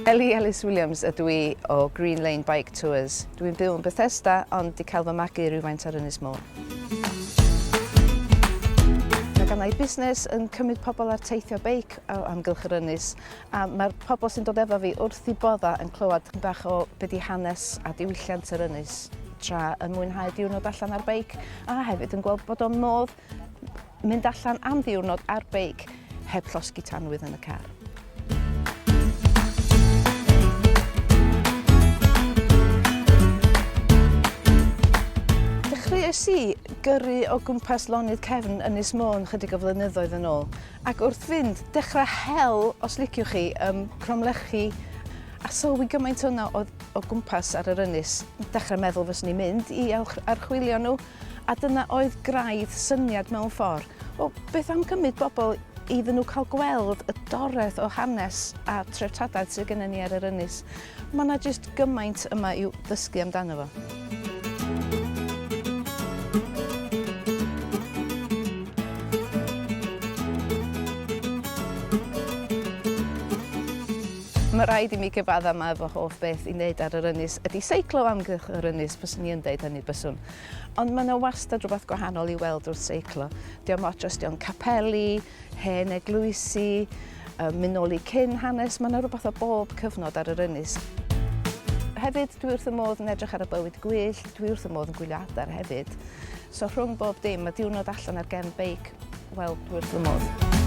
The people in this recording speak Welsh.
Ellie Ellis Williams ydw i o Green Lane Bike Tours. Dwi'n byw yn Bethesda ond 'di cael fy magu rhywfaint ar Ynys Môn. Mae gynna i busnes yn cymryd pobl ar teithio beic o amgylch yr ynys a mae'r pobl sy'n dod efo fi wrth i bodda yn clywed tipyn bach o be di hanes a diwylliant yr ynys tra yn mwynhau diwrnod allan ar beic a hefyd yn gweld bod o'n modd mynd allan am ddiwrnod ar beic heb llosgi tanwydd yn y car. Dechreuais i gyrru o gwmpas lonydd cefn Ynys Môn chydig o flynyddoedd yn ôl, ac wrth fynd, dechrau hel, os liciwch chi, cromlechi, a sylwi gymaint o'na oedd o gwmpas ar yr ynys. Dechrau meddwl fyswn i'n mynd i archwilio nhw, A dyna oedd graidd syniad mewn ffordd. Wel, beth am gymryd bobl iddyn nhw cael gweld y doreth o hanes a treftadaeth sydd gennym ni ar yr ynys. Mae yna jyst gymaint yma i'w ddysgu amdano fo. Mae rhaid i mi gyfadda mae fy hoff beth i wneud ar yr ynys ydy seiclo o amgylch yr ynys, byswn i yn deud hynny byswn. Ond mae yna wastad rhywbeth gwahanol i weld wrth seiclo. Dio'm ots os dio'n capeli, hen eglwysi, mynd nôl i cyn hanes, mae yna rhywbeth o bob cyfnod ar yr ynys. Hefyd, dwi wrth y modd yn edrych ar y bywyd gwyllt, dwi wrth y modd yn gwylio adar hefyd. So rhwng bob dim, mae diwrnod allan ar gefn beic, wel, dwi wrth fy modd.